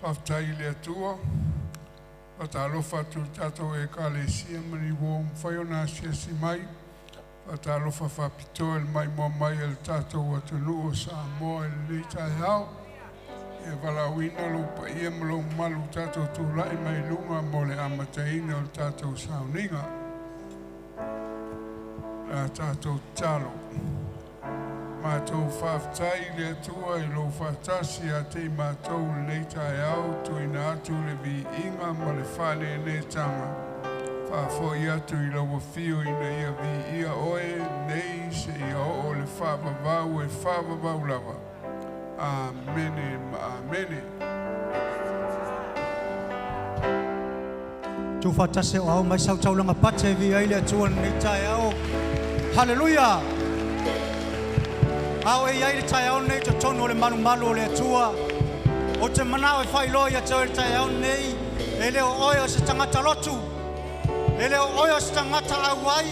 Faafetai i le Atua. Faatalofa atu i le tatou Ekalesia ma ni uo ua mafai ona asiasi mai. Faatalofa faapitoa i le maimoa mai a le tatou atunuu o Samoa i lenei taeao. Ia valaauina lou paia ma lou mamalu ua tatou tulai mai i luga mo le amataina o le tatou sauniga. O le a tatou tatalo. Matou faafetai i le Atua i lou faatasi ia te i matou i lenei taeao, tuuina atu le viiga ma le faaleeleetaga, faafoi atu i lau afio ina ia viia oe nei seia oo le faavavau e faavavau lava. Amene ma amene. Tuufaatasi o ao mai sau taulaga pate e viia ai le Atua i lenei taeao. Haleluia! A o e i ai le taeao nei totonu o le malumalu o le Atua. O te manao e faailoa ia te oe le taeao nei, e le o oe o se tagata lotu, e le o oe o se tagata auai,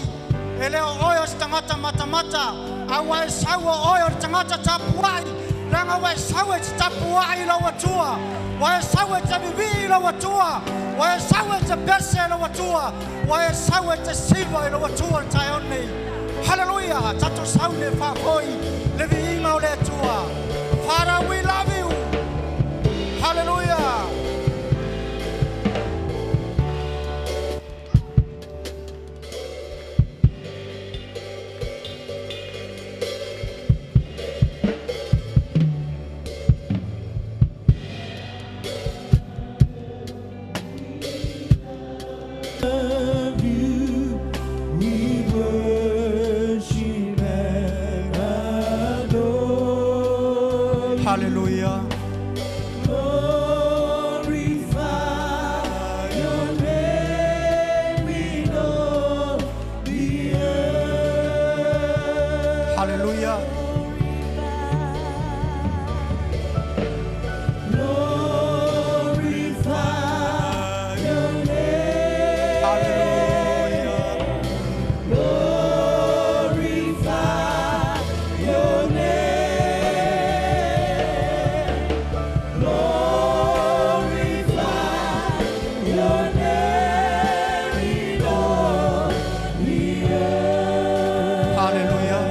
e le o oe o se tagata matamata, a ua e sau o oe o le tagata tapuai, leaga ua e sau e te tapuai i lau Atua, ua e sau e te vivii i lau Atua, ua e sau e te pese i lau Atua, ua e sau e te siva i lau Atua le taeao nei. Haleluia! Tatou sauni e faafoi le viiga o le Atua. Father, we love you. Hallelujah. Love you. We worship and adore you. Hallelujah. Glorify your name in all the earth. Hallelujah. Glorify your name. Hallelujah. Glorify your name. Glorify your name in all the earth. Hallelujah.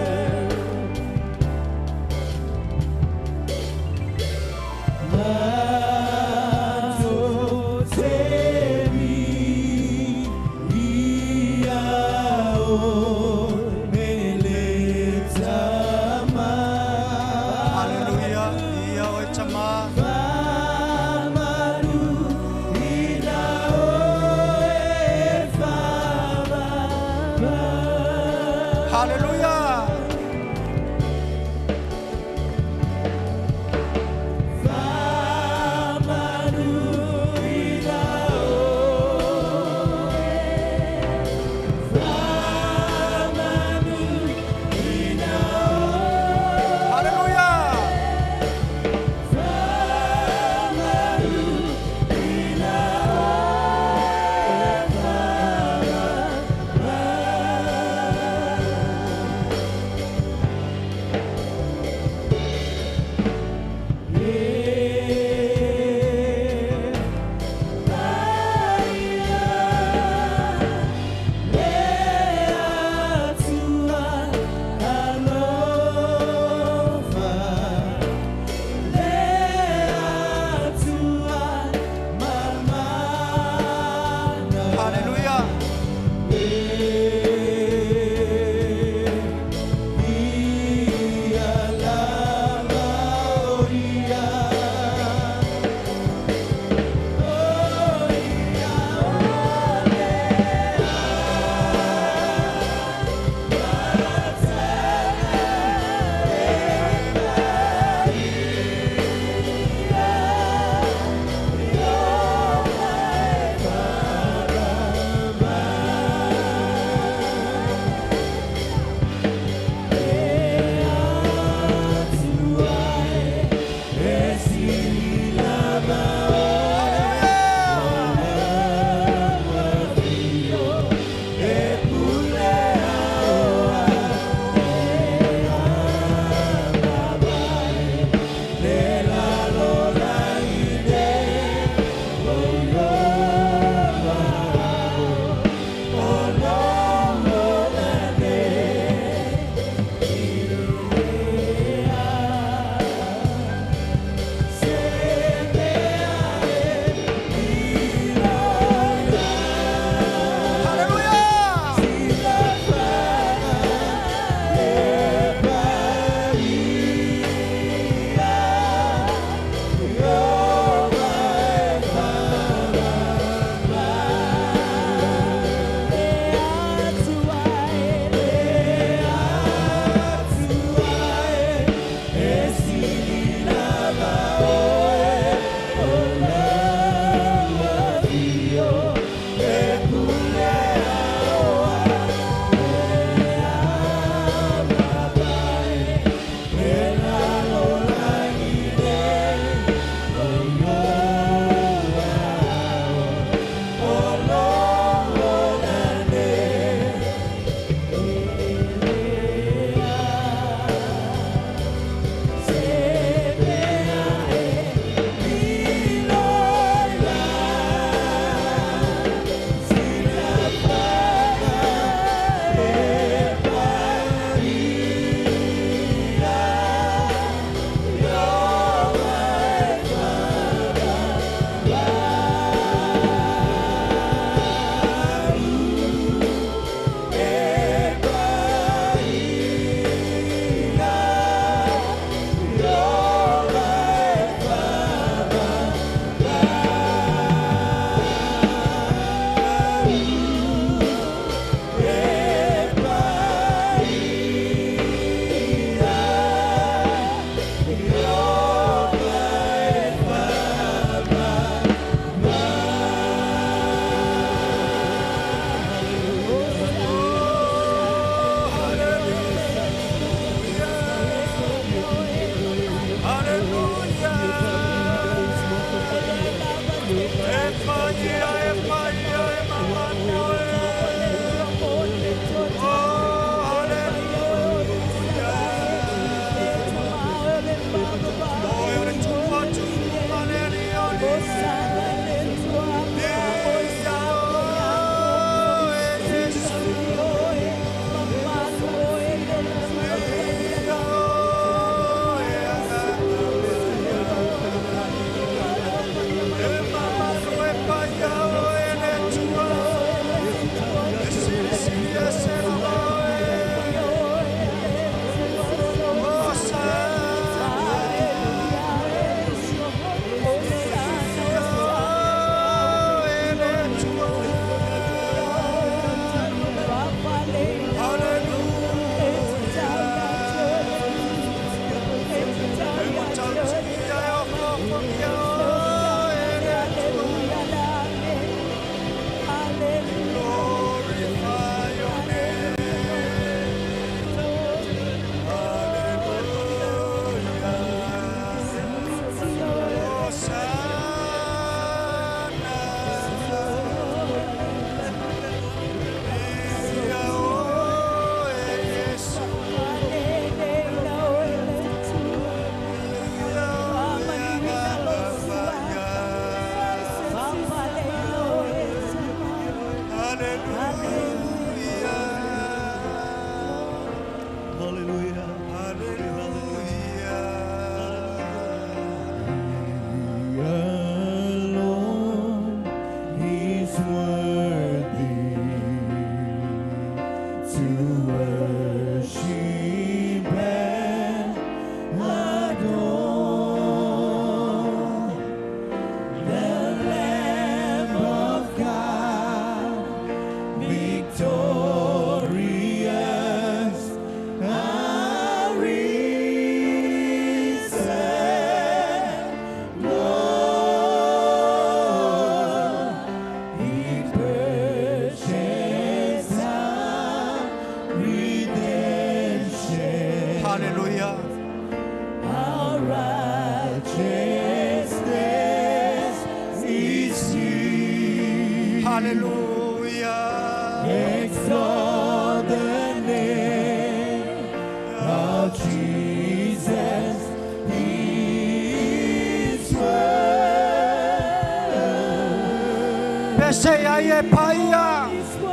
Pese ai e paia.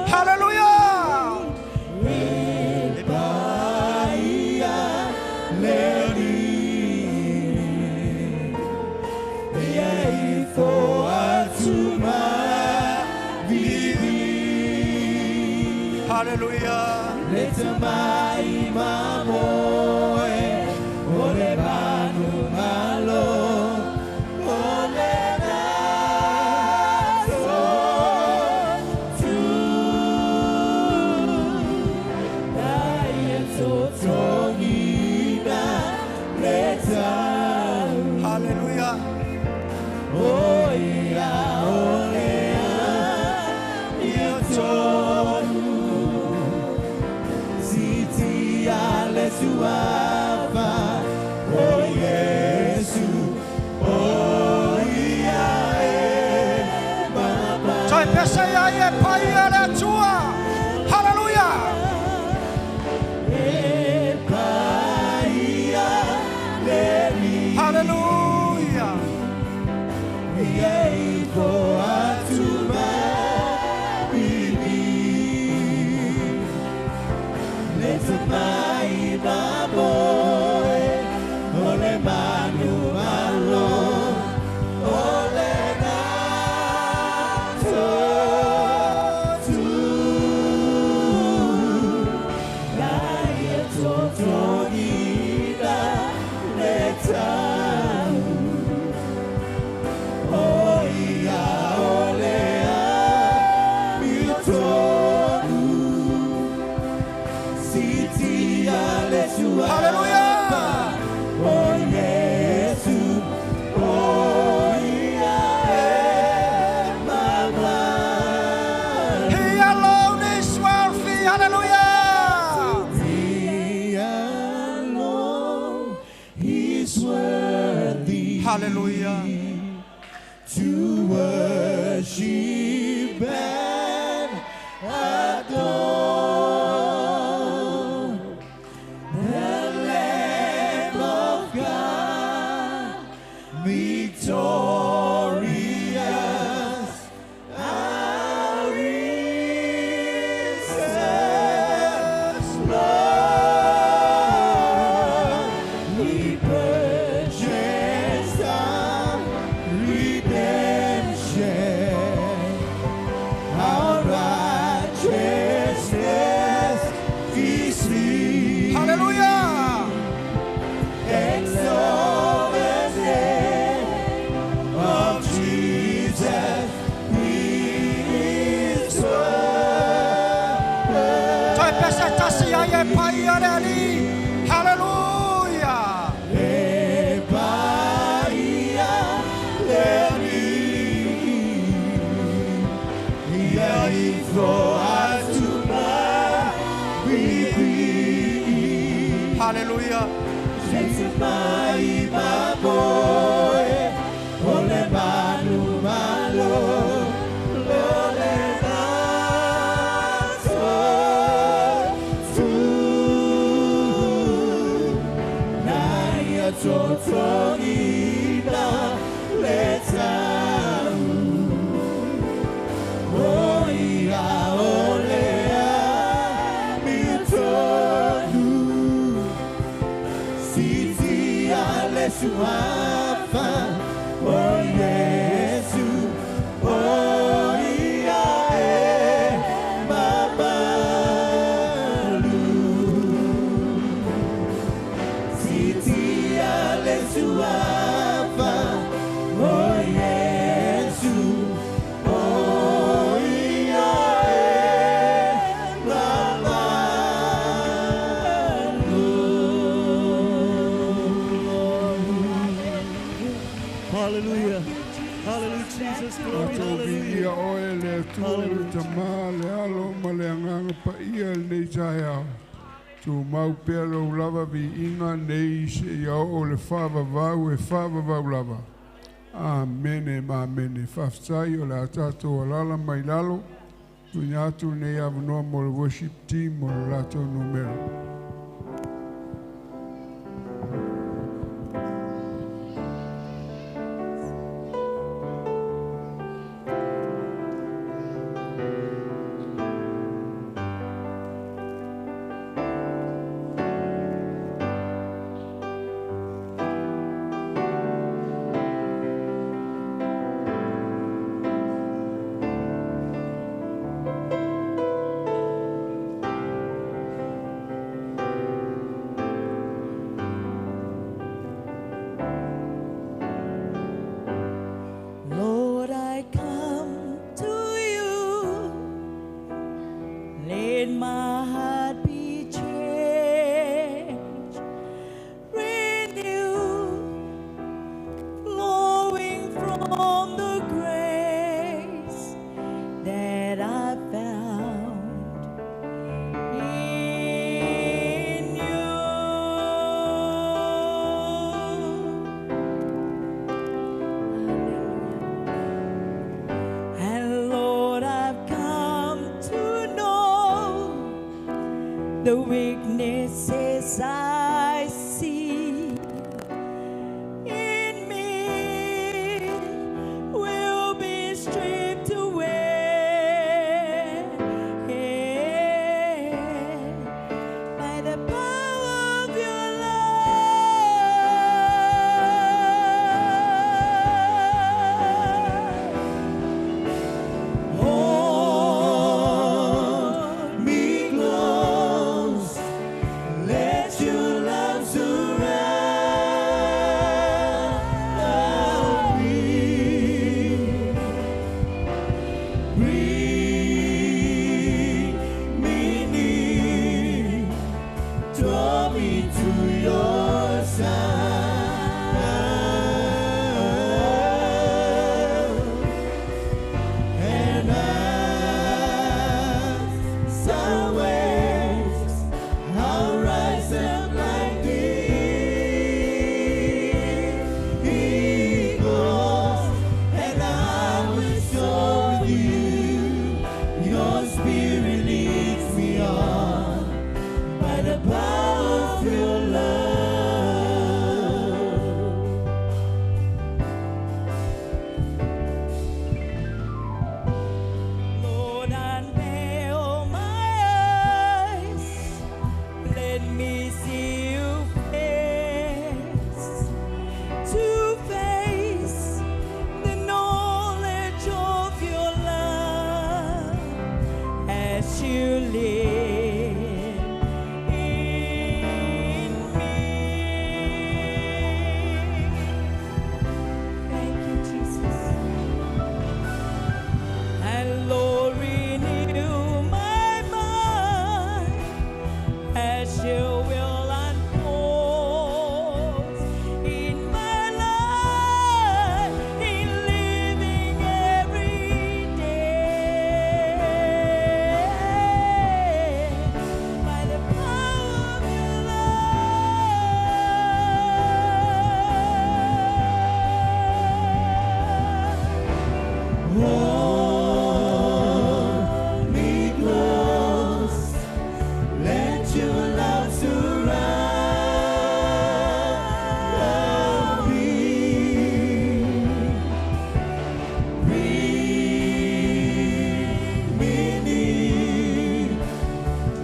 Hallelujah. Hallelujah. tau. Hallelujah. O ia o le amio tonu. Siti a le suafa o Iesu. O ia e mama. Toe pese ia i e pai e le Atua. Hallelujah. E paia le li. Hallelujah. Ia i fo atu bibi. Le tamai mamoe o le manu malo o le nato tu. Na ia totogina le tau. O ia o le amio tonu. Siti a le suafa. Hallelujah. O Iesu, o ia e mamalu. He alone is worthy. Hallelujah. He alone is worthy. Hallelujah. To worship and adore the Lamb of God, victorious, our risen Lord. He purchased our redemption. Our righteousness is He. Hallelujah. Exalt the name of Jesus. He is worthy. Toe pese tasi ia i e pai e le Ali. Hallelujah. E paia le li. Ia i fo atu bibi. Hallelujah. Se mai mamoe o le manu malo o le nato tu. Na ia totogina le tau. O ia o le amio tonu. Siti a le suafa o Iesu, o ia e mamalu. Siti a le suafa o Iesu, o ia e mamalu. Hallelujah. Hallelujah, Jesus. Glory. Tatou Hallelujah. viia oe le Atua le Tamā le Alo ma le Agaga Paia lenei taeao. Tumau pea lou lava viiga nei seia oo le faavavau e faavavau lava. Amene ma amene. Faafetai o le a tatou alala mai lalo. Tuuina atu lenei avanoa mo le worship team mo le latou numera. Thank The weaknesses I see in me will be stripped away by the power of your love. Hold me close, let your love surround me. Bring me near, draw me to your side. And as I wait, I'll rise up like the eagles, and I will soar with you. Your spirit leads me on by the power of your love. Lord, unveil my eyes. Let me see you face to face, the knowledge of your love as you live in me. Thank you, Jesus. And Lord, renew my mind as you will unfold in my life, in living every day by the power of your love. Hold me close, let your love surround me. Bring me near,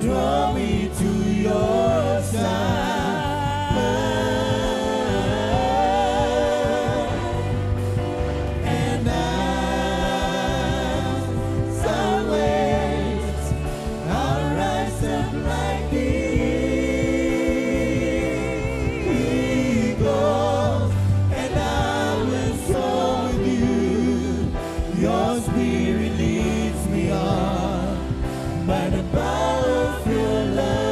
draw me to your side. And as I wait, I'll rise up like the eagles, and I will soar with you. Your spirit leads me on by the power of your love.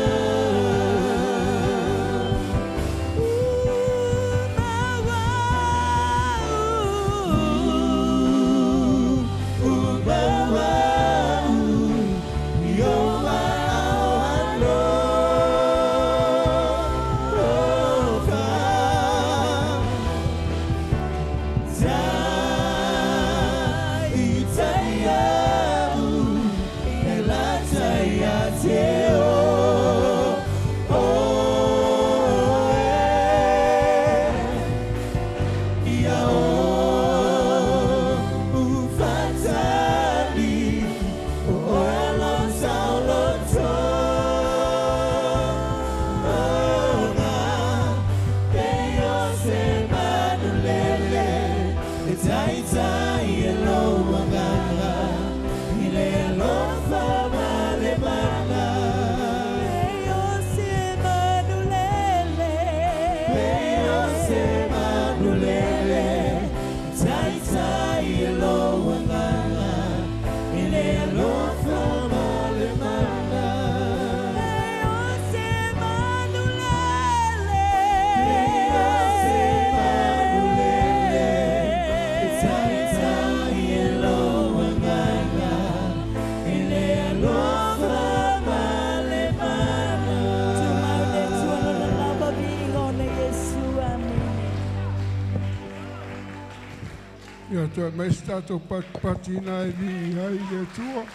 Ia toe mai se tatou patipati ina e viiga ai le Atua.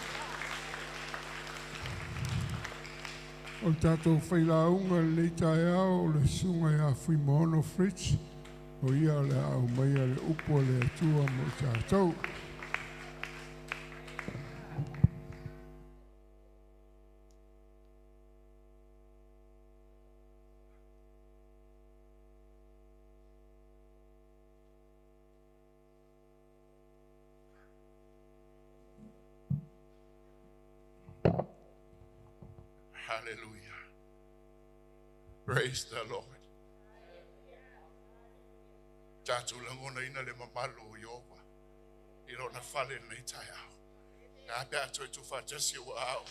O le tatou failauga i lenei taeao o le Susuga ia Fuimaono Fritz, o ia o le a aumaia le upu a le Atua mo i tatou. Hallelujah. Praise the Lord. Tatou lagonaina le mamalu o Ieova i lona fale i lenei taeao. E a pe a toe tuufaatasi ou aao.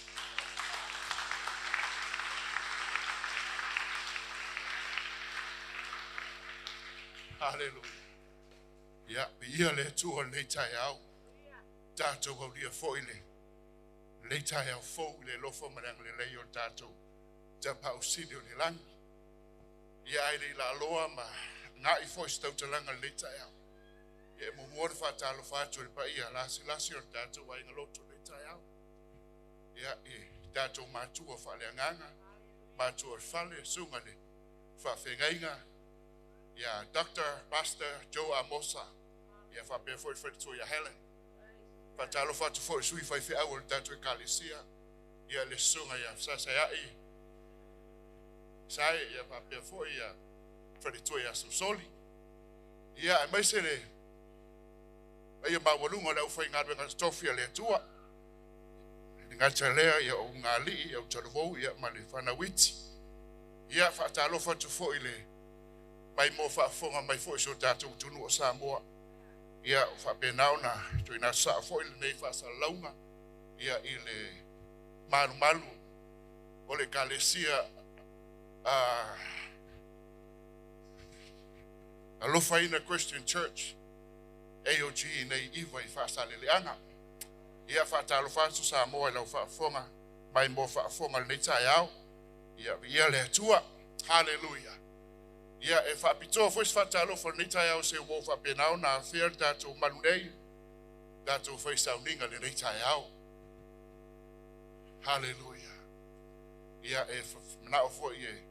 Hallelujah. Ia, viia le Atua i lenei taeao. Tatou aulia foi le lenei taeao fou i le alofa ma le agalelei o le tatou Tapaau Sili o le lagi. Ia ae le i laaloa ma agai foi se tautalaga i lenei taeao, ia e muamua ona faatalofa atu i le paia lasilasi o le tatou aiga lotu i lenei taeao. Ia, i tatou matua faaleagaga, matua o le fale, susuga i le faafeagaiga, ia Dr. Pastor Joe Amosa, ia faapea foi le faletua ia Helen. Faatalofa atu foi i sui faifeau o le tatou Ekalesia, ia le susuga ia Fesasaeai Sae, ia faapea foi ia faletua ia Sosoli. Ia aemaise le paia maualuga o le aufaigaluega totofi a le Atua. E le gata i lea, ia o ulugalii, ia o talavou, ia ma le fanau iti. Ia faatalofa atu foi i le maimoa faafofoga mai foi i si o tatou atunuu o Samoa. Ia ua faapena ona tuuina atu sao foi lenei faasalalauga ia i le malumalu o le Ekalesia Alofaina Christian Church AOG nei Iva i Faasaleleaga. Ia faatalofa atu Samoa i lau faafofoga mai mo faafofoga i lenei taeao. Ia viia le Atua. Haleluia. Ia e faapitoa foi se faatalofa i lenei taeao se ua faapena ona afea le tatou malu nei, tatou fai sauniga i lenei taeao. Haleluia. Ia e manao foi e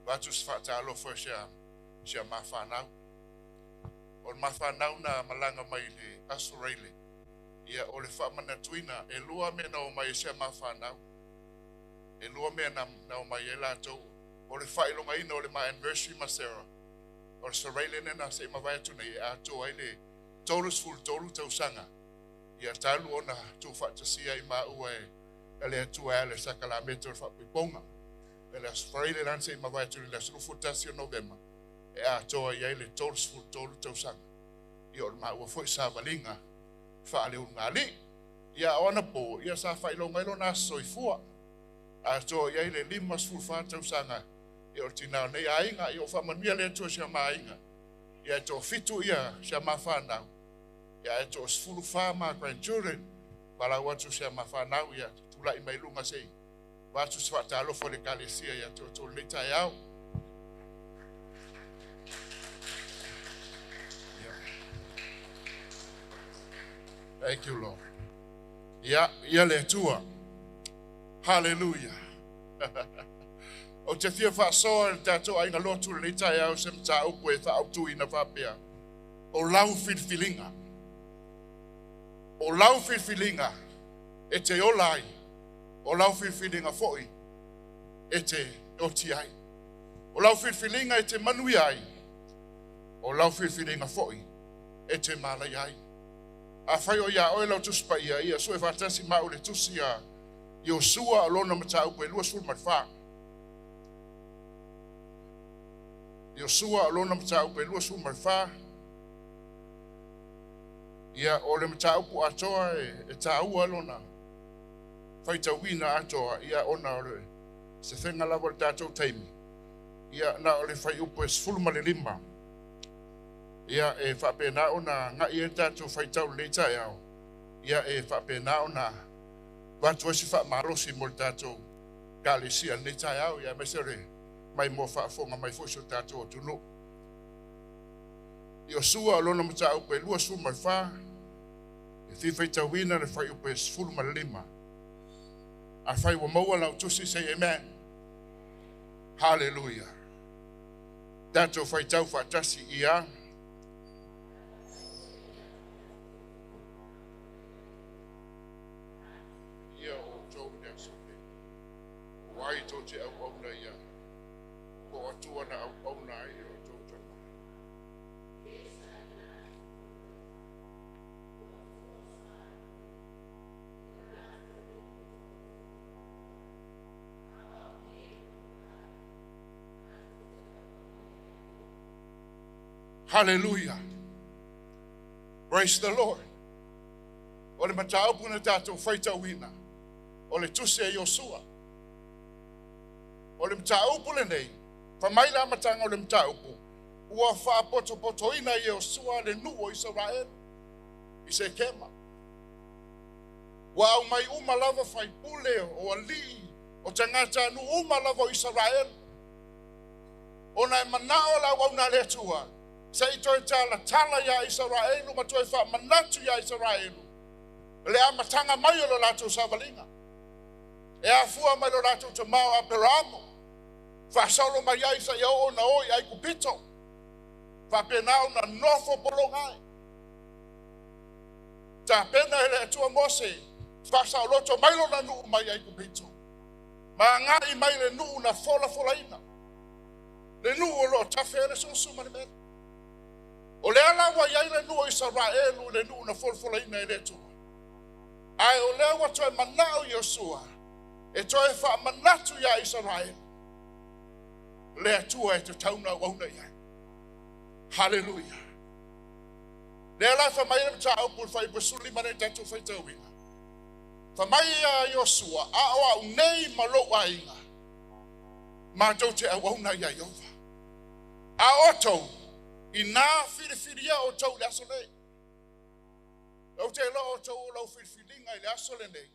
avatu se faatalofa i si a ma fanau. O le mafanau na malaga mai le Aso Faraile, ia o le faamanatuina e lua mea na omai ai si a mafanau. E lua mea na omai ai latou. O le faailogaina o le ma anniversary ma Sarah. O le Aso Faraile lena se i mavae atu nei e atoa ai le 33 tausaga. Ia talu ona tuufaatasia ai maua e le Atua e ala i le sakalameta o le faaipoipoga. E le Aso Faraile lana se i mavae atu i le aso 21 o Novema e atoa i ai le 33 tausaga. Ia o le maua foi savaliga faaleulugalii. Ia o anapo, ia sa faailoga ai lona aso soifua. Atoa i ai le 54 tausaga ia o le tinā o nei aiga. Ia o faamanuia le Atua i si ama aiga. Ia e toafitu ia si ama fanau. Ia e toa-14 ma grandchildren. Valaau atu si ama fanau ia tulai mai luga se i avatu se faatalofa i le Ekalesia ia te outou i lenei taeao. Ia. Thank you, Lord. Ia, ia le Atua. Hallelujah. Ou te fia faasoa i le tatou aiga lotu i lenei taeao se mataupu e faaautuina faapea. O lau filifiliga. O lau filifiliga e te ola ai. O lau filifiliga foi e te oti ai. O lau filifiliga e te manuia ai. O lau filifiliga foi e te malaia ai. Afai o ia oe lau tusi paia, ia sue faatasi ma au le tusi a Iosua o lona mataupu e 24. Iosua o lona mataupu e 24. Ia o le mataupu atoa e taua lona faitauina atoa, ia ona o le se fega lava o le tatou taimi. Ia na o le fuaiupu e 15. Ia e faapena ona agai ai le tatou faitau i lenei taeao. Ia e faapena ona avatu ai se faamalosi mo le tatou Ekalesia i lenei taeao, ia aemaise o le maimoa faafofoga mai foi si o tatou atunuu. Iosua o lona mataupu e 24, e fia faitauina le fuaiupu e 15. Afai ua maua lau tusi, say amen. Haleluia. Tatou faitau faatasi ia. Ia outou i le aso nei. O ai tou te auauna i ai? Po o Atua na auauna ai e outou tama. Hallelujah. Praise the Lord. O le mataupu na tatou faitauina, o le tusi a Iosua. O le mataupu lenei, fai mai le amataga o le mataupu, ua faapotopotoina e Iosua le nuu o Isaraelu i Sekema. Ua aumai uma lava faipule o alii o tagatanuu uma lava o Isaraelu, ona e manao le auauna a le Atua se i toe talatala iā Isaraelu ma toe faamanatu iā Isaraelu le amataga mai o le latou savaliga e afua mai lo latou tamā o Aperamo, faasolo mai ai seia oo ina o i Aikupito, faapena ona nofo pologa ai. Tapena e le Atua Mose faasaoloto mai lona nuu mai Aikupito ma agai mai le nuu na folafolaina, le nuu o lo o tafe ai le susu ma le mele. O lea la ua i ai le nuu o Isaraelu, le nuu na folafolaina e le Atua. Ae o lea ua toe manao Iosua e toe faamanatu iā Isaraelu le Atua e tatau ona auauna i ai. Haleluia. Lea la fai mai le mataupu i le fuaiupu 15 lea tatou faitauina. Fai mai ia Iosua, a o au nei ma lou aiga, matou te auauna iā Ieova. A o outou, inā filifilia outou i le aso nei. Ou te iloa outou o lau filifiliga i le aso lenei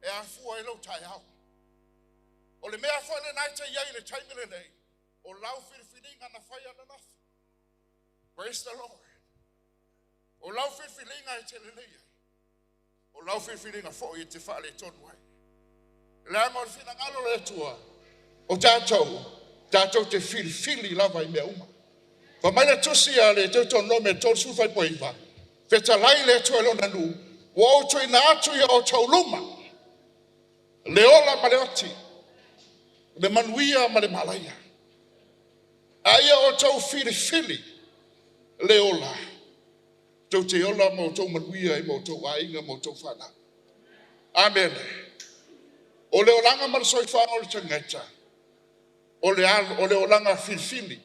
e afua ai lou taeao. O le mea foi lena e te i ai i le taimi lenei, o lau filifiliga na fai ananafi. Praise the Lord. O lau filifiliga e te lelei ai. O lau filifiliga foi e te faaletonu ai. Leaga o le finagalo o le Atua, o tatou, tatou te filifili lava i mea uma. Fai mai le tusi a le Deuteronome 30 fuaiupu 9, fetalai le Atua i lona nuu, ua ou tuuina atu i outou luma le ola ma le oti, le manuia ma le malaia. A ia outou filifili le ola, tou te ola ma outou manuia ai ma outou aiga ma outou fanau. Amene. O le olaga ma le soifuaga o le tagata, o le olaga filifili.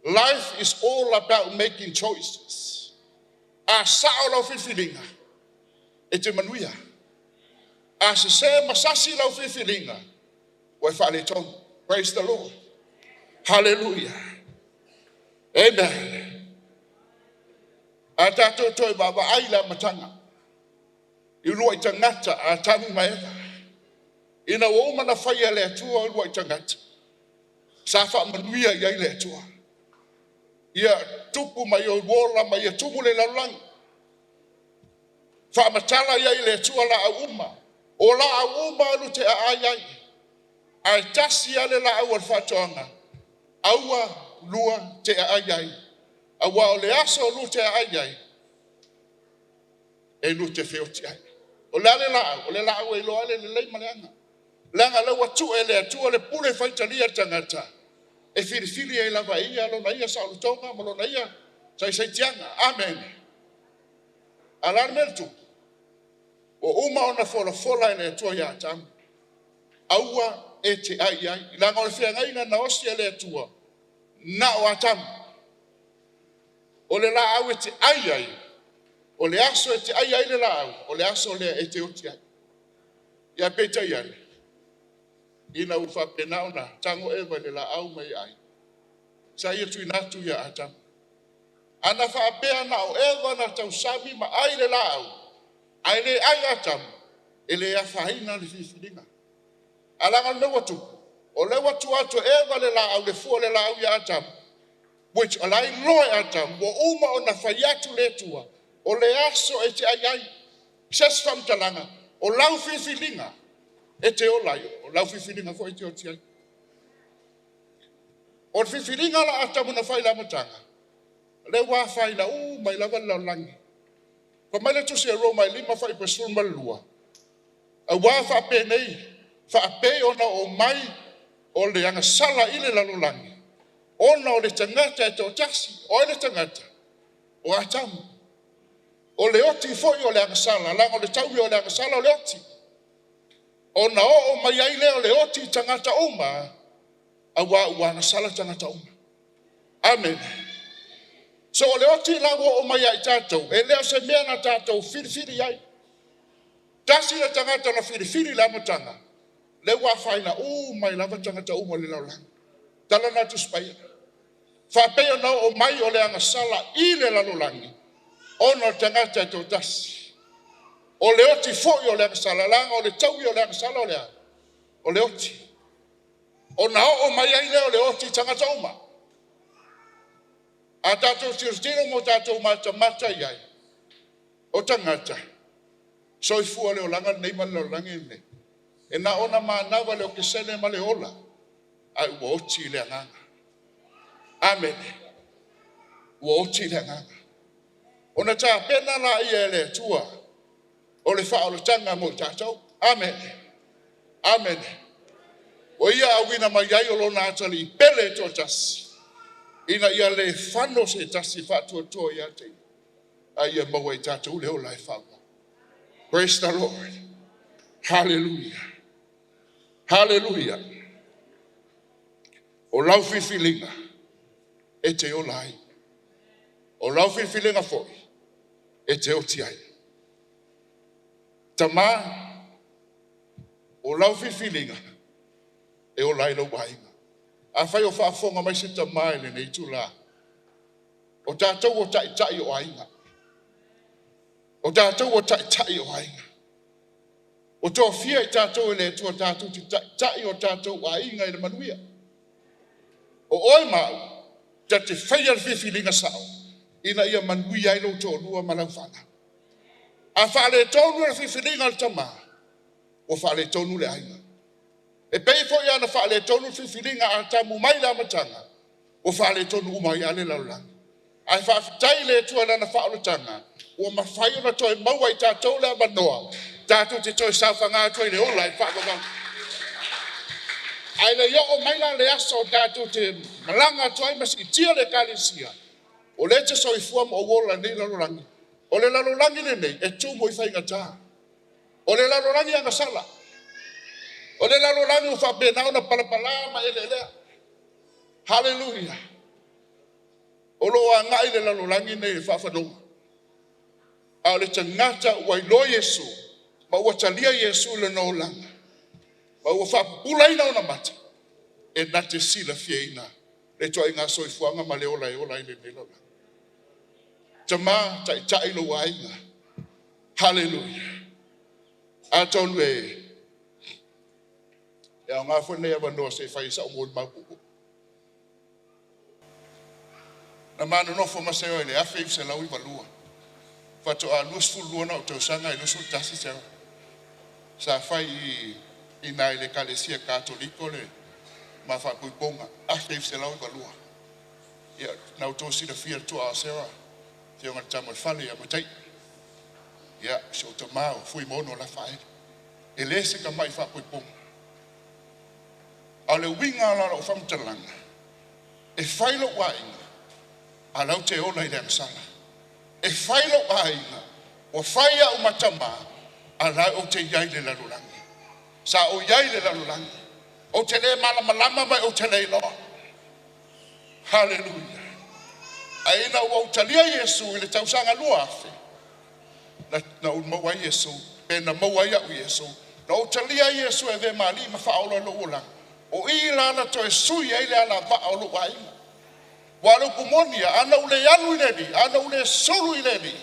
Life is all about making choices. A sao lau filifiliga, e te manuia. A sese ma sasi lau filifiliga, ua e faaletonu. Praise the Lord. Hallelujah. Amen. A tatou toe vaavaai le amataga i uluai tagata a Atamu ma Eva. Ina ua uma ona faia e le Atua uluai tagata, sa faamanuia i ai le Atua. Ia tupu ma ia ola ma ia tumu le lalolagi. Faamatala i ai le Atua laau uma. O laau uma alu te aai ai. Ae tasi lava le laau o le faatoaga, aua lua te aai ai. Aua o le aso lua te aai ai, e lua te feoti ai. O le a le laau? O le laau e iloa ai le lelei ma le aga. Leaga o lea ua tuu e le Atua le pule faitalia i le tagata e filifili ai lava e ia lona ia saolotoga ma lona ia saisaitiaga. Amen. A o le a le mea na tupu? Ua uma ona folafola e le Atua ia Atamu, aua e te ai ai, leaga o le feagaiga na osi e le Atua na o Atamu. O le laau e te ai ai, o le aso e te ai ai le laau, o le aso lea e te oti ai. Ia peitai ane, ina ua faapena ona tago Eva i le laau ma ia ai, sa ia tuuina atu ia Atamu. Ana faapea na o Eva na tausami ma ai le laau, ae le ai Atamu, e le afaina le filifiliga. Ae leaga o le mea ua tupu, o lea ua tuu atu e Eva le laau, le fua o le laau ia Atamu, which o la e iloa e Atamu, ua uma ona fai atu le Atua, o le aso e te ai ai. Se isi faamatalaga, o lau filifiliga e te ola ai, o lau filifiliga foi e te oti ai. O le filifiliga la a Atamu na fai i le amataga, lea ua afaina uma ai lava le lalolagi. Fai mai le tusi a Roma e 5 fuaiupu e 12, aua faapenei, faapei ona oo mai o le agasala i le lalolagi, ona o le tagata e toatasi. O ai le tagata? O Atamu. O le oti foi o le agasala, leaga o le taui o le agasala o le oti. Ona oo mai ai lea o le oti i tagata uma, aua ua agasala tagata uma. Amene. So o le oti la ua oo mai ia i tatou, e le o se mea na tatou filifili ai. Tasi le tagata na filifili i le amataga, lea ua afaina uma ai lava tagata uma o le lalolagi. Tala na Tusi Paia. Faapei ona oo mai o le agasala i le lalolagi, ona o le tagata e toatasi. O le oti foi o le agasala, leaga o le taui o le agasala o le a? O le oti. Ona oo mai ai lea o le oti i tagata uma. A tatou tilotilo ma o tatou matamata i ai, o tagata, soifua le olaga lenei ma le lalolagi lenei. E na ona manava le okesene ma le ola, ae ua oti le agaga. Amene. Ua oti le agaga. Ona tapena laia e le Atua o le faaolataga mo i tatou. Amene. Amene. O ia auina mai ai o lona atalii pele e toatasi, ina ia le fano se tasi faatuatua ia te ia, a ia maua i tatou le ola e faavavau. Praise the Lord. Hallelujah. Hallelujah. O lau filifiliga e te ola ai. O lau filifiliga foi e te oti ai. Tamā, o lau filifiliga e ola ai lou aiga. Afai o faafofoga mai se tamā i lenei itulā, o tatou o taitai o aiga. O tatou o taitai o aiga. Ua tofia i tatou e le Atua tatou te taitai o tatou aiga i le manuia. O oe ma au, ta te faia le filifiliga sao, ina ia manuia ai lou toalua ma lau fanau. A faaletonu le filifiliga a le tamā, ua faaletonu le aiga. E pei foi ona faaletonu le filifiliga a Atamu mai le amataga, ua faaletonu uma ai lava le lalolagi. Ae faafetai i le Atua i lana faaolataga, ua mafai ona toe maua i tatou le avanoa, tatou te toe saofaga atu ai i le ola e faavavau. Ae le i oo mai la le aso tatou te malaga atu ai ma siitia le Ekalesia, o lea e te soifua ma ou ola i lenei lalolagi. O le lalolagi lenei e tumu i faigata. O le lalolagi agasala. O le lalolagi ua faapena ona palapala ma eleelea. Haleluia. O lo o agai le lalolagi nei i le faafanoga. A o le tagata ua iloa Iesu ma ua talia Iesu i lona olaga, ma ua faapupulaina ona mata, e na te silafiaina le ituaiga soifuaga ma le ola e ola ai lenei lalolagi. Tamā, taitai lou aiga. Haleluia. Atonu e aoga foi lenei avanoa se i fai ai sau molimau puupuu. Na ma nonofo ma Sarah i le 1992, faatoa 22 na ou tausaga i 21 Sarah. Sa fai i ina i le Ekalesia Katoliko le ma faapuipuga 1992. Ia, na outou silafia le tuaa o Sarah, Afioga i le Tama o le Fale ia Mataia. Ia, si ou tamā o Fuimaono Lafaele. E le se tama'i faapuipuga. A o le uiga la o lau faamatalaga, e fai lou aiga, a lau te ola i le agasala. E fai lou aiga, ua fai au ma tamā, a la ou te i ai i le lalolagi. Sa ou i ai i le lalolagi. Ou te le malamalama ma ou te le iloa. Haleluia. Ae ina ua ou talia Iesu i le tausaga 2000, na ou maua ai Iesu, pe na maua ai au Iesu, na ou talia ai Iesu e avea ma alii ma faaola i lou olaga. O i la na toe sui ai le alavaa o lou aiga. Ua o le upu moni ia, a na ou le alu i le Alii, a na ou le sulu i le Alii,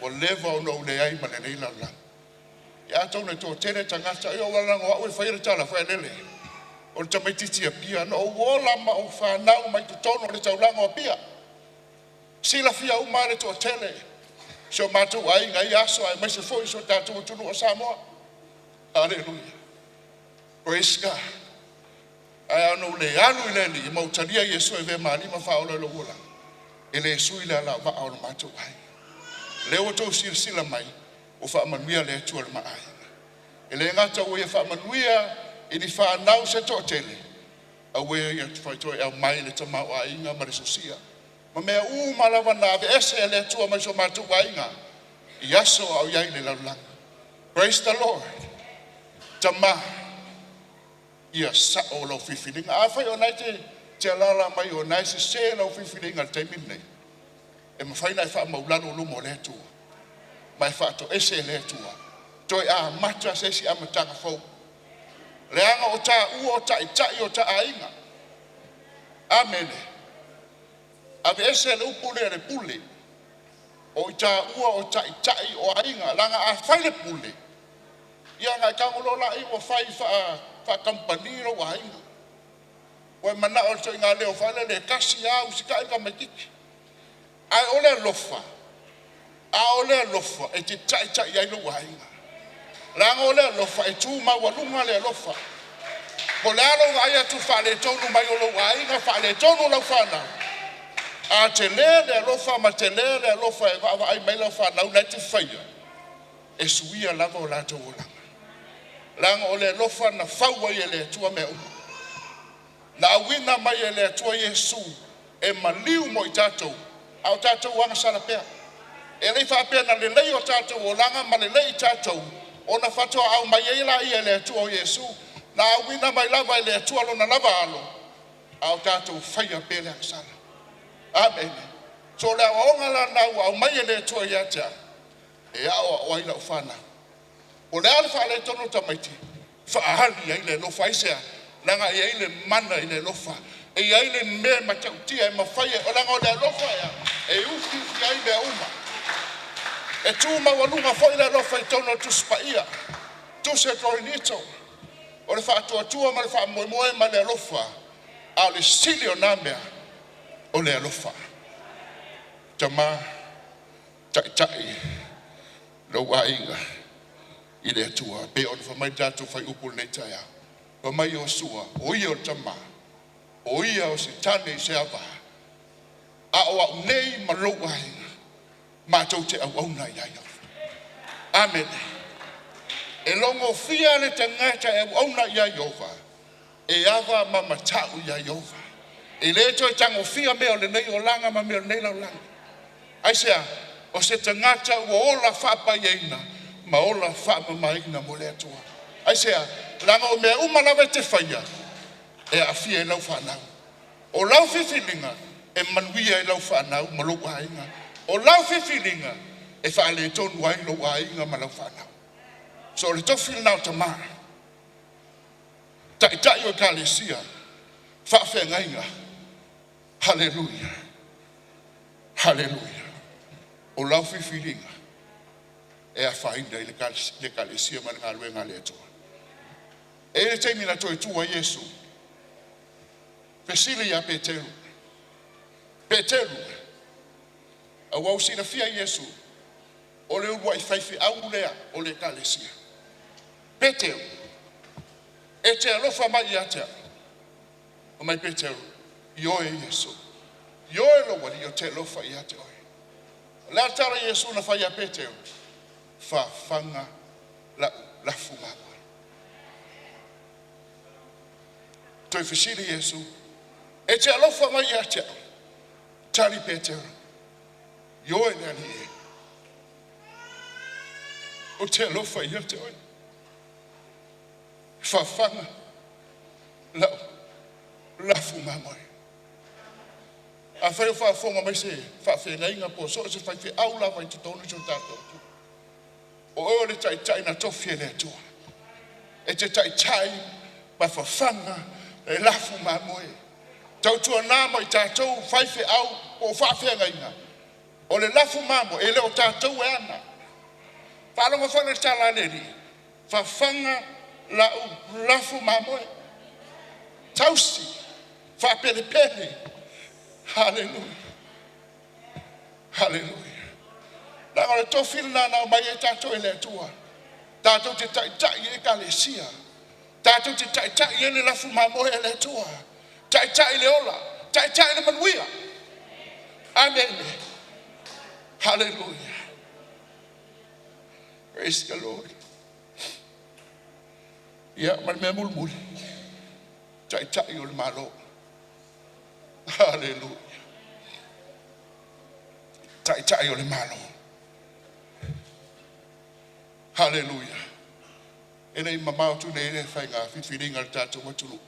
ua leva ona ou leai ma lenei lalolagi. Ia atonu e toatele tagata, ia ua lago au e faia le tala foi lele, o le tamaitiiti Apia, na ou ola ma ou fanau mai totonu o le taulaga o Apia. Silafia uma lava le toatele, si o matou aiga i aso aemaise foi si o tatou atunuu o Samoa. Haleluia. Praise God. Ae ana ou le alu i le Alii ma ou talia Iesu e avea ma Alii ma Faaola i lou olaga, e le sui le alavaa o le matou aiga. Lea ua outou silasila mai, ua faamanuia le Atua i le ma aiga. E le gata ua ia faamanuia i ni fanau se toatele, a ua ia toe aumai le tamaoaiga ma le sosia ma mea uma lava na aveese e le Atua mai so matou aiga i aso a o i ai i le lalolagi. Praise the Lord. Tama, ia sao lau filifiliga. Afai o lena e te alaala mai o lena e sese lau filifiliga i le taimi lenei, e mafai ona e faamaulalo i luma o le Atua ma e faatoese e le Atua toe amata se isi amataga fou, leaga o taua o taitai o ta aiga. Amene. Aveese le upu lea le pule, o i taua o taitai o aiga, leaga a fai le pule, ia ona e tago loa lea ua fai faakamupani lou aiga. Ua e manao i le ituaiga leo foi lele e tasi lava usitai le tamaitiiti. Ae o le alofa, a o le alofa e te taitai ai lou aiga, leaga o le alofa e tu maualuga le alofa. Po o le a lou vaai atu faaletonu mai o lou aiga, faaletonu lau fanau, a tele le alofa ma tele le alofa e vaavaai mai lau fanau la e te faia, e suia lava o latou olaga, leaga o le alofa na fau ai e le Atua mea uma. Na auina mai e le Atua Iesu e maliu mo i tatou a o tatou agasala pea. E le i faapea na lelei o tatou olaga ma lelei i tatou ona faatoa aumai ai lea e le Atua o Iesu. Na auina mai lava e le Atua Lona lava Alo a o tatou faia pea le agasala. Amene. So o le aoaoga la lena ua aumai e le Atua ia te au e aoao ai lau fanau. O le a le faaletonu o tamaiti, faaali i ai le alofa. Aisea? Leaga e i ai le mana i le alofa, e i ai le mea e matautia e mafai e, leaga o le alofa e a? E ufiufi ai mea uma. E tu maualuga foi le alofa i totonu o le Tusi Paia, Tusi a Korinito, o le faatuatua ma le faamoemoe ma le alofa, a o le sili o na mea o le alofa. Tama, taitai lou aiga i le Atua, pei ona fai mai le tatou fuaiupu i lenei taeao. Fai mai Iosua, o ia o le tama, o ia o se tane i se ava, a o au nei ma lou aiga, matou te auauna ia Ieova. Amene. E logofia le tagata e auauna ia Ieova, e ava ma matau ia Ieova. E le toe tagofia mea o lenei olaga ma mea o lenei lalolagi. Aisea? O se tagata ua ola faapaiaina ma ola faamamaina mo le Atua. Aisea? Leaga o mea uma lava e te faia e aafia i lau fanau. O lau filifiliga e manuia ai lau fanau ma lou aiga. O lau filifiliga e faaletonu ai lou aiga ma lau fanau. So o le tofi lena o tama, taitai o ekalesia, faafeagaiga. Haleluia, haleluia. O lau filifiliga e afaina ai le ekalesia ma le galuega a le Atua. E i ai le taimi na toe tu ai Iesu, fesili ia Peteru, Peteru, aua ua silafia e Iesu o le uluai faifeau lea o le ekalesia. Peteru, e te alofa mai ia te au? Fai mai Peteru, ioe Iesu, ioe lou Alii ou te alofa ia te oe. O le a le tala a Iesu na fai ia Peteru? Fafaga lau lafu mamoe. Toe fesili Iesu, e te alofa mai ia te au? Tali Peteru, ioe le Alii e, ou te alofa ia te oe. Fafaga lau lafu mamoe. Afai o faafofoga mai se faafeagaiga po o so o se faifeau lava i totonu o si o tatou atunuu, o oe o le taitai na tofi e le Atua e te taitai ma fafaga le lafu mamoe. Tautuana ma i tatou faifeau po o faafeagaiga, o le lafu mamoe e le o tatou e ana. Faalogo foi le tala a le Alii, fafaga lau lafu mamoe, tausi, faapelepele. Haleluia, haleluia. Leaga o le tofi lena na aumai ai tatou e le Atua, tatou te taitai ai ekalesia. Tatou te taitai ai le lafu mamoe a le Atua, taitai le ola, taitai le manuia. Amene. Hallelujah. Praise the Lord. Ia ma le mea mulimuli, taitai o le Malo. Hallelujah. Taitai o le Malo. Hallelujah. E le i mamao atu nei le faiga filifiliga a le tatou atunuu.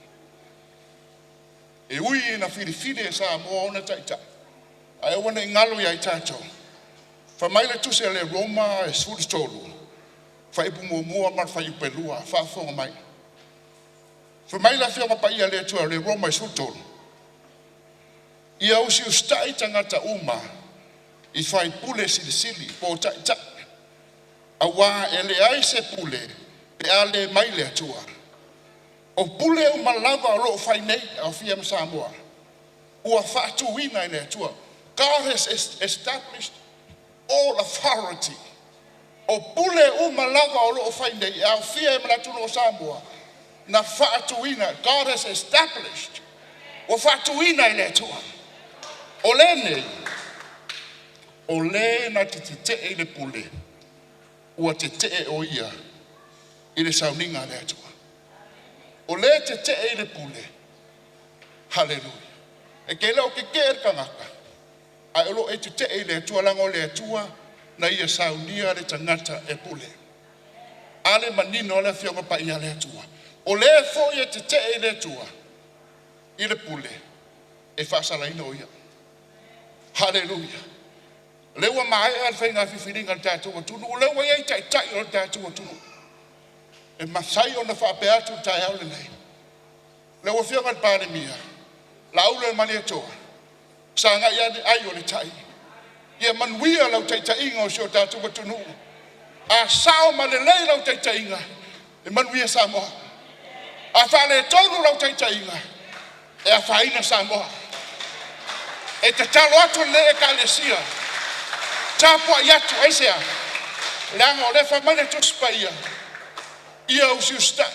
E ui ina filifili e Samoa ona taitai, ae aua ne i galo ia i tatou. Fai mai le tusi a le Roma e 13, fuaiupu 1 ma le fuaiupu 2, faafofoga mai. Fai mai le Afioga Paia a le Atua o le Roma e 13, ia usiusitai tagata uma i faipule silisili po o taitai, aua e leai se pule pe a le mai le Atua. O pule uma lava o lo o fai nei, aofia ma Samoa, ua faatuina e le Atua. God has established all authority. O pule uma lava o lo o fai nei, e aofia ai ma le atunuu o Samoa, na faatuina. God has established. Ua faatuina e le Atua. O lenei, o le na te tetee i le pule, ua tetee o ia i le sauniga a le Atua. O le tetee i le pule, haleluia. E te le o tetee i le tagata, ae o lo o e tetee i le Atua, leaga o le Atua na ia saunia le tagata e pule. A le manino le Afioga Paia a le Atua. O le foi e tetee i le Atua, i le pule, e faasalaina o ia. Haleluia. Le ua maea le faiga filifiliga a le tatou atunuu, o lea ua i ai taitai o le tatou atunuu. E mafai ona faapea atu le taeao lenei. Lau Afioga i le Palemia, Laaulialemalietoa, sagai ane ai o le tai. Ia manuia lau taitaiga o si o tatou atunuu. A sao ma lelei lau taitaiga, e manuia Samoa. A faaletonu lau taitaiga, e afaina Samoa. E tatalo atu lenei Ekalesia, tapuai atu, aisea? Leaga o lea e fai mai le Tusi Paia, ia usiusitai,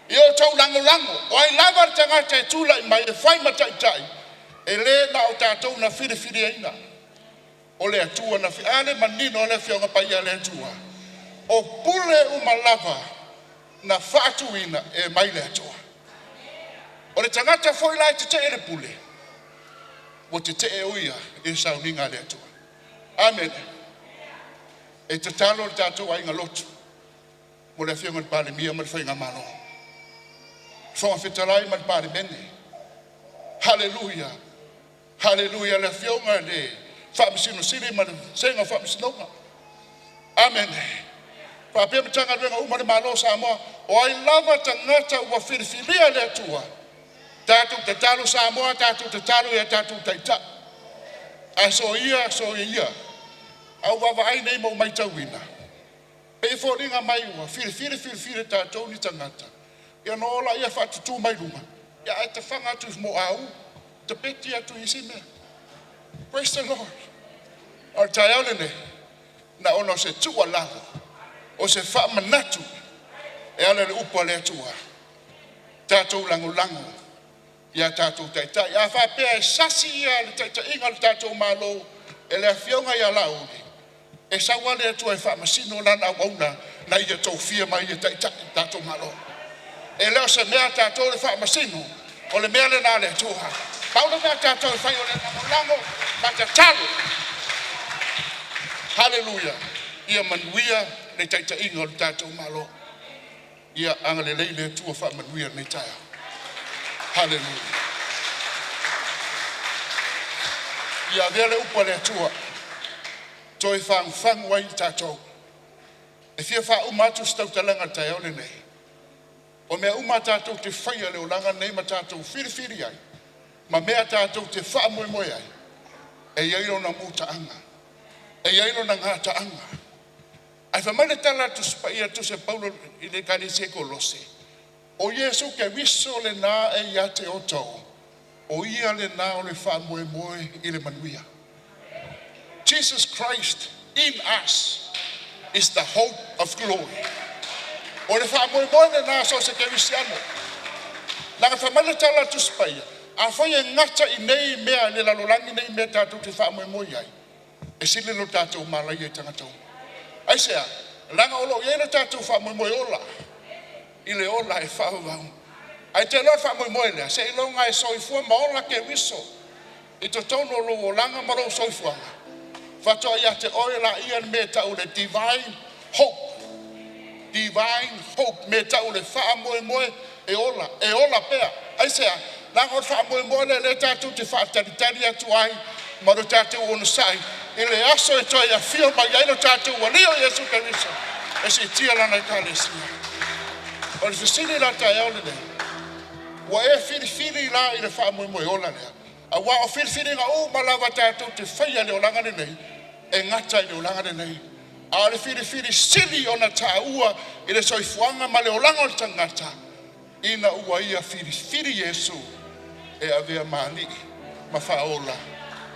ia outou lagolago. O ai lava le tagata e tulai mai e fai ma taitai, e le na o tatou na filifiliaina, o le Atua na fi. A le manino le Afioga Paia a le Atua. O pule uma lava na faatuina e mai le Atua. O le tagata foi la e tetee le pule, ua tetee o ia i le sauniga a le Atua. Amene. E tatalo le tatou aiga lotu mo le Afioga i le Palemia ma le Faigamalo, Fofoga Fetalai ma le Palemene. Haleluia, haleluia le Afioga i le Faamasino Sili ma le Vasega o Faamasinoga. Amene. Faapea Matagaluega uma a le Malo o Samoa, o ai lava tagata ua filifilia e le Atua, tatou tatalo Samoa, tatou tatalo ia tatou taitai. Ae soia, soia, a ou vaavaai nei ma ou matauina, pei e foliga mai ua filifili filifili e tatou ni tagata, ia ona o lea faatutu mai luga, ia ae tafaga atu i moau, tapeti atu i isi mea. Praise the Lord. O le taeao lenei, na ona o se tuualalo, o se faamanatu e ala i le upu a le Atua, tatou lagolago ia tatou taitai. A faapea e sasi ia le taitaiga o le tatou Malo e le Afioga ia Laauli, e sau lava le Atua e faamasino lana auauna na ia tofia mai e taitai le tatou Malo. E le o se mea a tatou le faamasino, o le mea lena a le Atua. Pau le mea a tatou e fai o le lagolago ma tatalo. Haleluia. Ia manuia le taitaiga o le tatou Malo. Ia agalelei le Atua faamanuia lenei taeao. Haleluia. Ia avea le upu a le Atua toe fagufagu ai i tatou. E fia faauma atu se tautalaga i le taeao lenei. O mea uma a tatou te faia i le olaga lenei ma tatou filifili ai, ma mea tatou te faamoemoe ai, e i ai lona mutaaga, e i ai lona gataaga. Ae fai mai le tala a le Tusi Paia, le tusi a Paulo i le Ekalesia i Kolose, o Iesu Keriso lena e ia te outou, o ia lena o le faamoemoe i le manuia. Jesus Christ in us is the hope of glory. O le faamoemoe lenā so o se kerisiano. Laga fai mai le tala a le Tusi Paia, afai e gata i nei mea i le lalolagi nei mea tatou te faamoemoe i ai, e sili lo tatou malaia i tagata uma. Aisea? Leaga o lo o i ai le tatou faamoemoe ola i le ola e faavavau. Ae te iloa le faamoemoe lea, seiloga e soifua ma ola Keriso i totonu o lou olaga ma lou soifuaga, faatoa ia te oe laia le mea e tau o le divine hope. Divine hope, mea e tau o le faamoemoe e ola, e ola pea. Aisea? Leaga o le faamoemoe lea o lea tatou te faatalitali atu ai ma lo tatou onosai i le aso e toe afio mai ai lo tatou Alii o Iesu Keriso e siitia Lana Ekalesia. O le fesili la i le taeao lenei, ua e filifili la i le faamoemoe ola lea? Aua o filifiliga uma lava tatou te faia i le olaga lenei, e gata i le olaga lenei. A o le filifili sili ona taua i le soifuaga ma le olaga o le tagata, ina ua ia filifili Iesu e avea ma Alii ma Faaola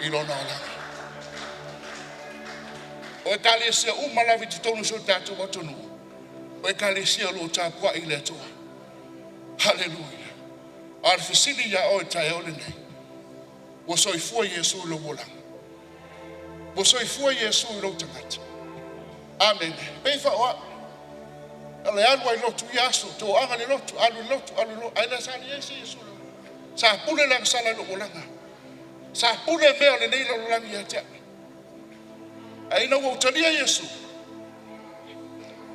i lona olaga. O Ekalesia uma lava i totonu o si o tatou atunuu, o Ekalesia o lo o tapuai i le Atua. Haleluia. A o le fesili ia oe i le taeao lenei, ua soifua Iesu i lou olaga? Ua soifua Iesu i lou tagata? Amene. Pei foi o au, o le alu ai i le lotu i ia aso, toaga i le lotu, alu i le lotu, alu i le lotu, ae le sa leai se Iesu. Sa pule le agasala i lou olaga. Sa pule mea o lenei lalolagi ia te au. Ae ina ua ou talia Iesu,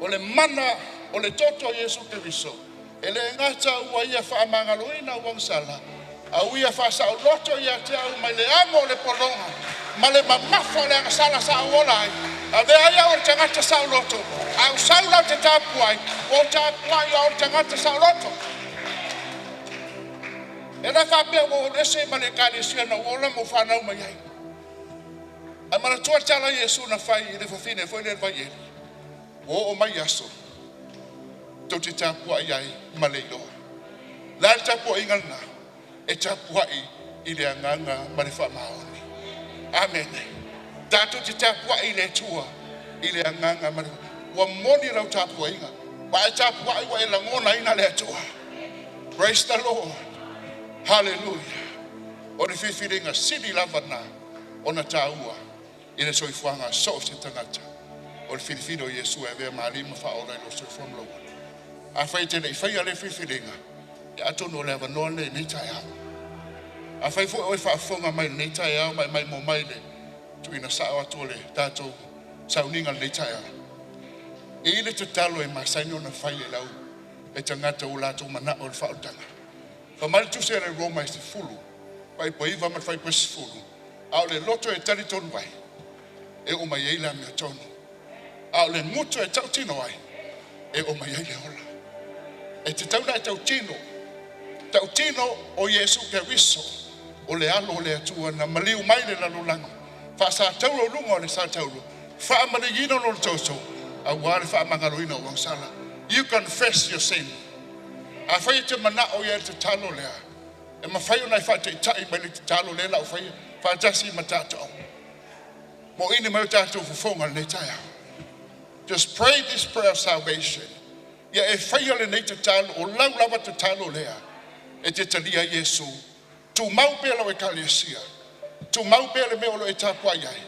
o le mana o le toto o Iesu Keriso, e le gata ua ia faamagaloina ou agasala, a ua ia faasaoloto ia te au mai le amo o le pologa ma le mamafa o le agasala sa ou ola ai. Avea ai au o le tagata saoloto, a ou sau la ou te tapuai, ua ou tapuai o au o le tagata saoloto. E le faapea ua ou alu ese ma le ekalesia na ou ola ma ou fanau mai ai. Ae manatua le tala a Iesu na fai i le fafine foi lea i le vaieli, ua oo mai aso tou te tapuai ai ma le iloa. O le a le tapuaiga lena? E tapuai i le agaga ma le faamaoni. Amene. Tatou te tapuai i le Atua i le agaga ma le ua moni lau tapuaiga. Ua e tapuai ua e lagonaina le Atua. Praise the Lord. Hallelujah. O le filifiliga sili lava na ona taua i le soifuaga so o se tagata, o le filifili o Iesu e avea ma Alii ma Faaola i lou soifua ma lou ola. Afai e te le i faia lea filifiliga, ia atonu o le avanoa lenei i lenei taeao. Afai foi o oe faafofoga mai i lenei taeao ma e maimoa mai i le tuuina sao atu o le tatou sauniga i lenei taeao, e i ai le tatalo e masani ona fai e lau e tagata ua latou manao i le faaolataga. Fai mai le tusi a le Roma e 10, fuaiupu e 9 ma le fuaiupu e 10, a o le loto e talitonu ai, e oo mai ai le amiotonu, a o le gutu e tautino ai, e oo mai ai le ola. E tatau ona e tautino, tautino o Iesu Keriso o le alo o le Atua na maliu mai le lalolagi, faasatauro i luga o le satauro, faamalieina lona toto aua le faamagaloina o agasala. You confess your sin. Afai e te manao ia i le tatalo lea, e mafai ona e faataitai mai le tatalo lea la o faia faatasi ma tatou. Moini mai o tatou fofoga i lenei taeao. Just pray this prayer of salvation. Ia e faia lenei tatalo, o lau lava tatalo lea e te talia Iesu. Tumau pea lau ekalesia. Tumau pea le mea o lo o e tapuai ai.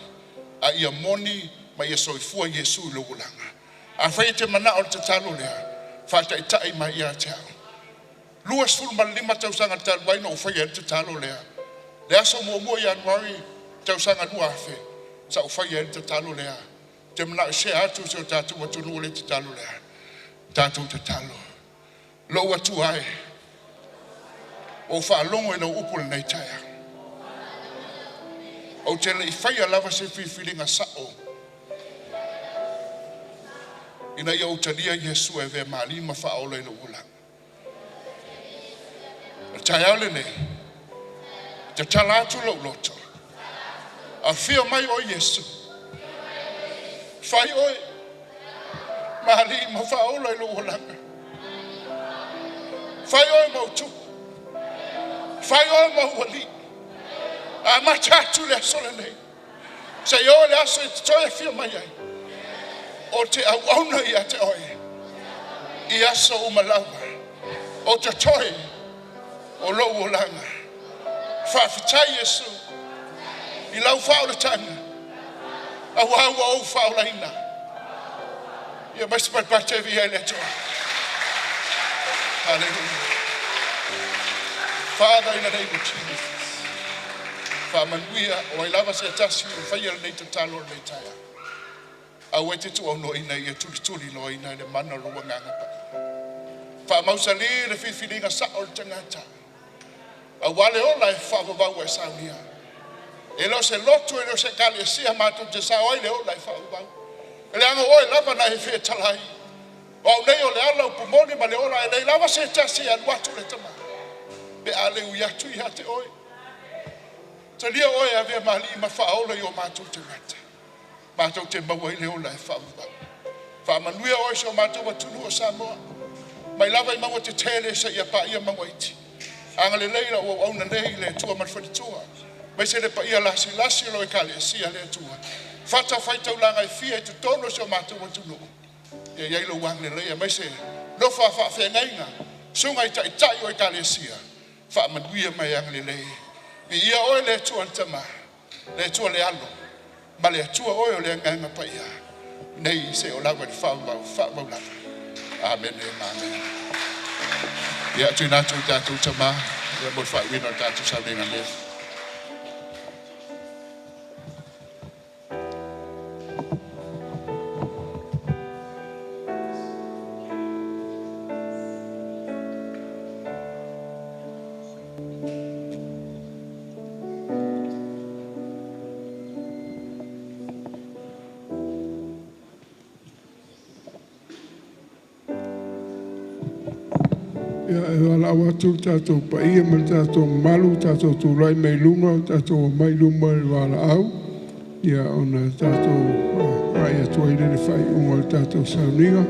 A ia moni ma ia soifua Iesu i lou olaga. Afai e te manao i le tatalo lea, faataitai mai ia te au. 25 tausaga talu ai na ou faia ai le tatalo lea. Le aso 1 Ianuari tausaga 2000, sa ou faia ai le tatalo lea. Ou te manao e share atu si o tatou atunuu le tatalo lea. Tatou tatalo. Lou Atua e, ua ou faalogo i lau upu i lenei taeao. Ou te le i faia lava se filifiliga sao ina ia ou talia Iesu e avea ma Alii ma Faaola i lou olaga. O le taeao lenei, tatala atu lou loto. Afio mai oe Iesu. Fai oe ma Alii ma Faaola i lou olaga. Fai oe ma ou tupu. Fai oe ma ou alii. Amata atu le aso lenei. Seia oo i le aso e te toe afio mai ai. Ou te auauna ia te oe. I aso uma lava o totoe o lou olaga. Faafetai Iesu i lau faaolataga auā ua ou faaolaina. Ia aumai se patipati e viia ai le Atua. Hallelujah. Father, in the name of Jesus. Faamanuia o ai lava se tasi o faia lenei tatalo i lenei taeao. Aua e te tuuaunoaina ia tulituliloaina e le mana o lou agaga paia. Faamausali le filifiliga sao o le tagata. Aua le ola e faavavau e saunia. E le o se lotu e le o se ekalesia matou te sao ai le ola e faavavau. E leaga o oe lava na e fetalai. O au nei o le ala, o le upu moni ma le ola, e leai lava se tasi e alu atu i le Tama pe a le ui atu ia te oe. Talia oe e avea ma Alii ma Faaola i o matou tagata, matou te maua ai le ola e faavavau. Faamanuia oe i si o matou atunuu o Samoa, mai lava i mauga tetele seia paia mauga iti. Agalelei lau auauna nei i le Atua ma le faletua, aemaise le paia lasilasi o lau ekalesia le Atua, fatafaitaulaga e fia i totonu o si o matou atunuu. Ia i ai lou agalelei aemaise nofo a faafeagaiga, susuga i taitai o ekalesia, faamanuia ma e agalelei. Viia oe le Atua le Tama, le Atua le Alo ma le Atua oe o le Agaga Paia, nei seia oo lava i le faavavau, faavavau lava. Amene ma amene. Ia tuuina atu i le tatou Tama ia mo le faaiuina o le tatou sauniga. Ia, e valaau atu le tatou paia ma le tatou mamalu, tatou tulai mai luma, tatou omai i luma i le valaau, ia ona tatou agai atu ai lea i le faaiuga o le tatou sauniga.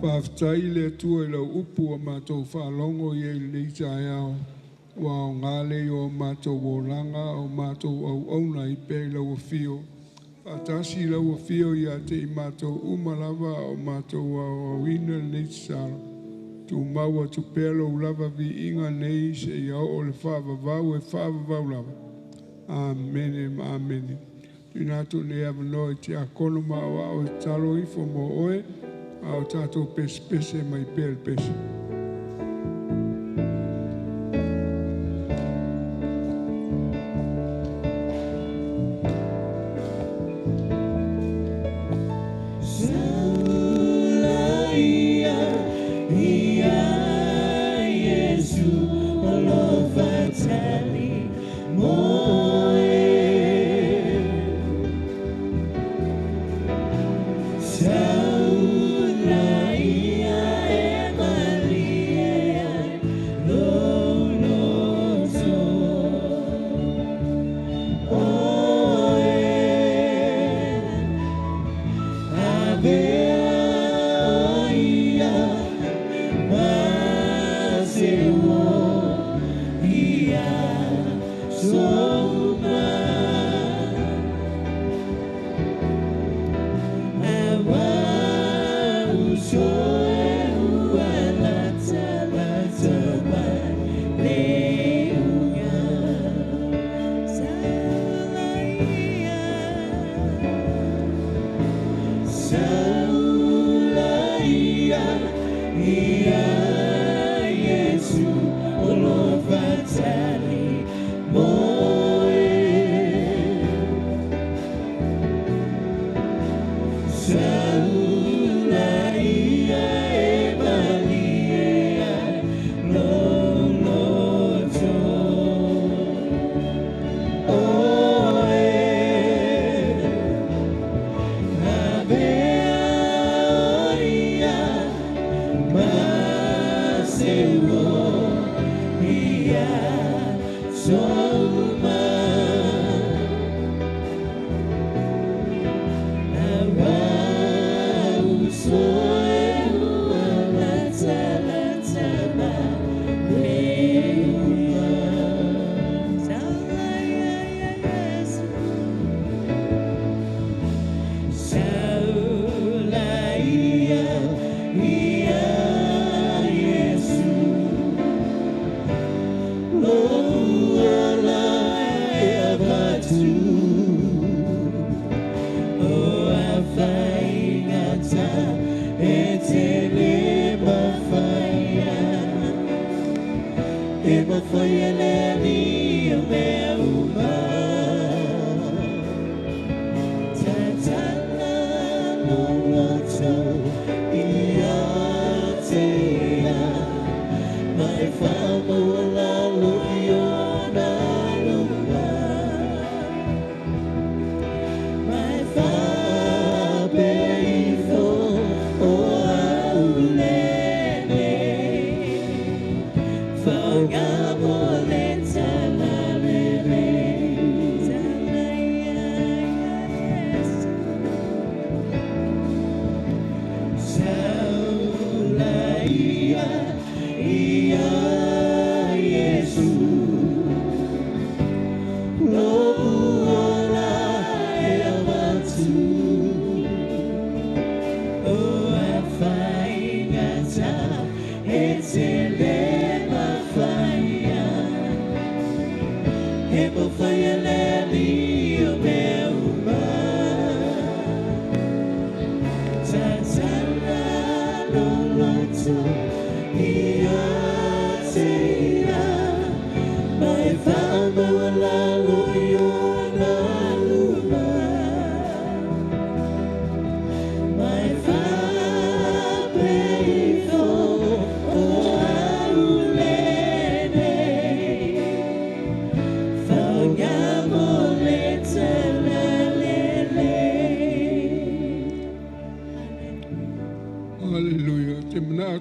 Faafetai i le Atua i lau upu ua matou faalogo i ai i lenei taeao, ua aoga le o matou olaga o matou auauna i pea i lau afio. Faatasi i lau afio ia te i matou uma lava o matou aoaoina lenei tatalo. Tumau atu pea lou lava viiga nei seia oo le faavavau e faavavau lava. Amene ma amene. Tuina atu lenei avanoa i tiakono ma aoao e tatalo ifo mo oe, a o tatou pesepese mai pea le pese.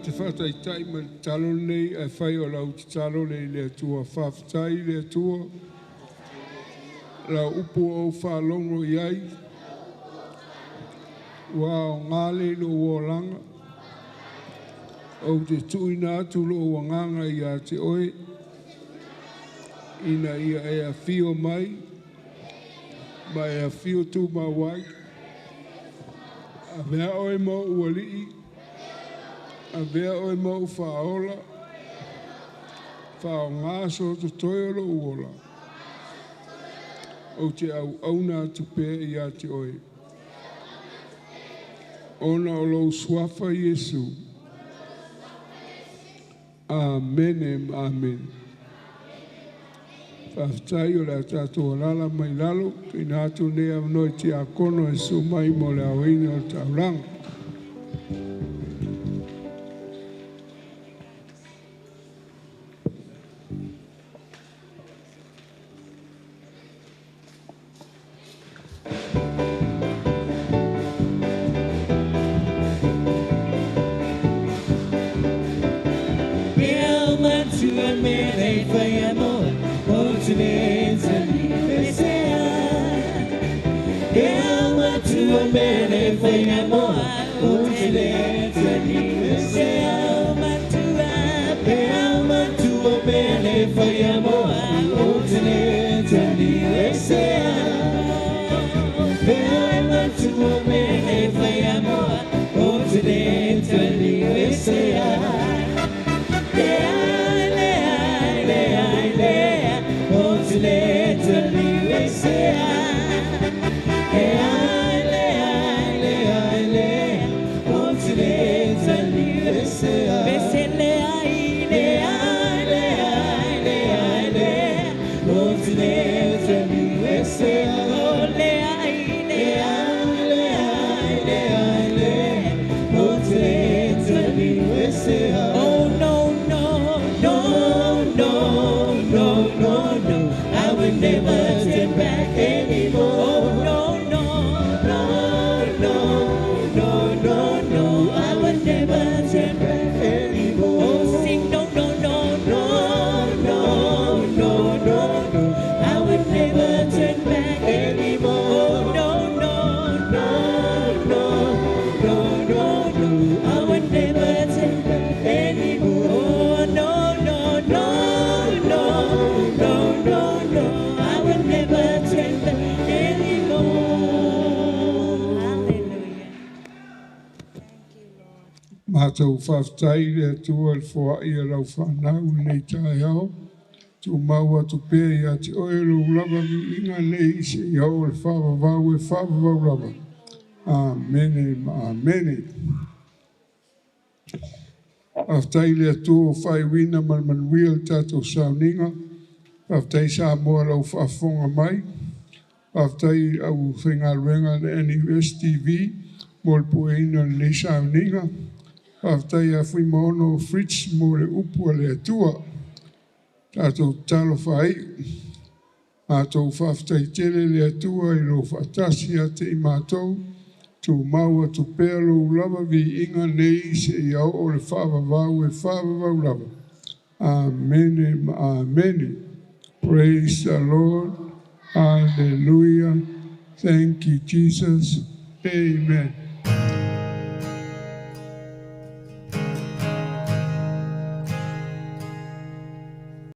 Te whātaitai ma le talo nei e whai o lau te talo le i le Atua. Whāwhatai i le Atua. Lau upu au whālongo i ai. Ua o ngāle lo uolanga. Au te tuina atu lo uanganga i a te oe. Ina ia e a whio mai. Ma e a whio tū mawai. A mea oe mo ualii. A vea oe mau whaola, whao ngā so te toi o lo uola. Ou te auauna atu pea ia te oe. Ona o lou suafa Iesu. Amene ma amene. Faafetai o le a tatou alala mai lalo, tuuina atu lenei avanoa i tiakono e susu mai mo le aoina o le taulaga. Matou faafetai i le Atua i le foai o lau fanau i lenei taeao. Tumau atu pea ia te oe lou lava viiga nei seia oo i le faavavau e faavavau lava. Amene ma amene. Faafetai i le Atua ua faaiuina ma le manuia le tatou sauniga. Faafetai Samoa i lau faafofoga mai. Faafetai i le aufaigaluega a le NUS TV mo le pueina o lenei sauniga. Faafetai ia Fuimaono Fritz mo le upu a le Atua. Tatou tatalo faaiu. Matou faafetai tele i le Atua i lou faatasi ia te i matou. Tumau atu pea lou lava viiga nei seia oo i le faavavau e faavavau lava. Amene ma amene. Praise the Lord. Hallelujah. Thank you, Jesus. Amen.